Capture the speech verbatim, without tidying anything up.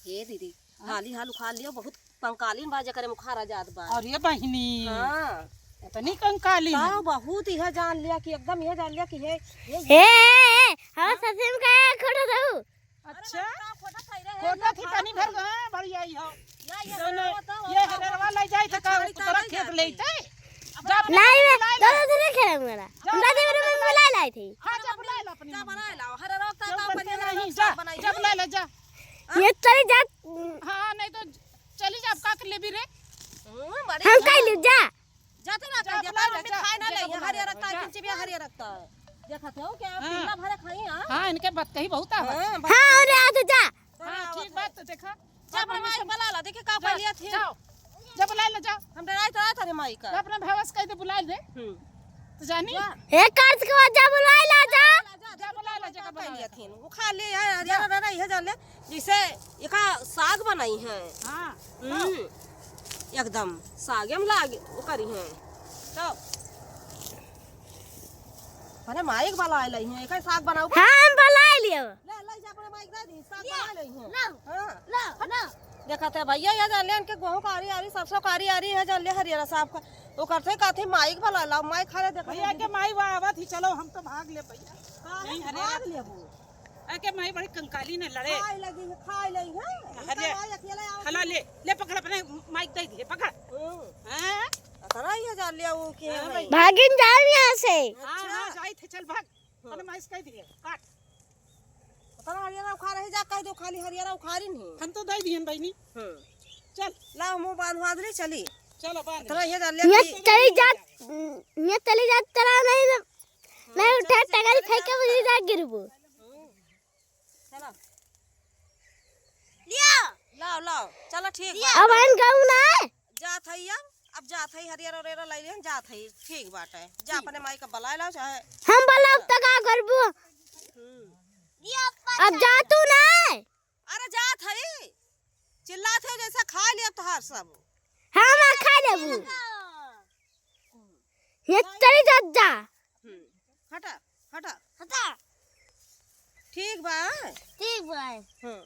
हे दीदी, हाँ? हाली हाल उखाड़ लियो, बहुत कंकालीन बा, जेकरे में उखाड़ा जात बा। अरे बहिनी, हाँ। इतनी कंकालीन है? तो बहुत यह जान लिया कि एकदम यह जान लिया कि हे, हे, हे, हे, हे, हाँ? ससुर का खोटा दऊ। अच्छा। अरे, बता, खोटा खाई रहे हैं, खोटा थी, पानी भर गए, बढ़िया ही हो। ना, ये दोनों, हरवा तो ये होता हरवा है। ले जाए तो ये का, छोड़ी तोरा तारा खेत जाते। ले जाए। जा, अपने नहीं, मैं बुलाए ला। दोनों दूर खेलेंगे ना। जा, हम दादी अपने मेरे में बुलाए। बुलाए लाई थी। हाँ, जा, बुलाए ला अपने जा, मम्मी। बुलाए ला। हरवा तो क्यों का करते बढ़िया नहीं? जा, बनाई जा, है। बुलाए ला, जा। ये चली जा। हाँ, नहीं तो चली जा, अब का कर लेबी रे? हम्म, बड़ी हम जा। कह ले, जा। जाते ना जा, कह, बुला जाते ला, ना, जा, खाए ना जा, ले, बुला हरियर ला, रखता है, जा। किंची भी हरियर रखता है। देखत हो क्या? हाँ। पिल्ला भरे खाई, हाँ? हाँ, इनके बात कही बहुत आवत। हाँ, हाँ, अरे, आ जा, जा। हाँ, ठीक बात, तो देखा। जा, अपने माई बुला ला, देखिए का जा, पहले थी। जाओ। जा, बुला ला, जा। हम डराए तो आए था रे माई का। जा, अपने भैया से कह दे, बुला ले। हम्म। तो जानी? जा। ए, कार्तिक के बाद जा, बुला ला, जा। जा, बुला ला, जा, का बुला ला। पहले थी। वो खा ले, यार, यार, यार, यार, यह जान ले। जैसे एका साग बनाई है। हाँ। हम्म, एकदम सागे में लाग ओकरी है। तो अरे माइक बलाए लई है, एका साग बनाऊ। हाँ, हम बलाए लियो। ले, ले जा अपने माइक दे दी, साग बलाए लई है। लो, हाँ। लो, लो। देखत है भैया, ये जान ले इनके गेहूं कारी आरी, सरसों कारी आरी है, जान ले हरियरा साहब का। वो करते कहते माइक बलाए लाओ, माइक खा ले देखो। भैया के माई बा आवत ही, चलो हम तो भाग ले भैया। काहे नहीं, हरियरा भाग लेबू? आके माई बड़ी कंकाली ने लड़े। खाए लगी है, खाए लगी है। अरे, उनका भाई अकेले आओ। हला ले, ले पकड़ अपने माइक दे दिए, पकड़। हम्म। हाँ? अतरा ही हजार ले वो के हाँ है भाई। भाई। भागिन जाओ यहाँ से। हाँ, अच्छा। हाँ, जाई थे, चल भाग। हम्म। अपने माइक कह दिए, काट। अतरा हरियाणा उखाड़ रही जा, कह दो खाली हरियाणा उखाड़ी नहीं। हम तो दे दिए बहनी। हम्म। चल। ला मुंह बांध बांध ले चली। चलो बांध। अतरा ही हजार ले ये की। चली जा, ये चली जा, तरा नहीं ना। मैं उठा टंगरी फेंक के मुझे जा गिरबू। चलो। लिया। लाओ, लाओ। चलो, ठीक बा। अब हम कहूँ ना। जात हई अब, अब जात हई, हरियर उरियर लाई लेन, जात हई। ठीक बाटे। जा अपने माई का बलाए लाओ, चाहे हम बलाओ त का करबू? हम्म। अब जा तू ना। अरे जात हई। चिल्लात है जैसे खा लिया तोहार सब। हाँ, हम खा लेबू। ये चली जा, जा। हम्म, हटा, हटा। हटा। ठीक बा। ठीक बा। हम्म।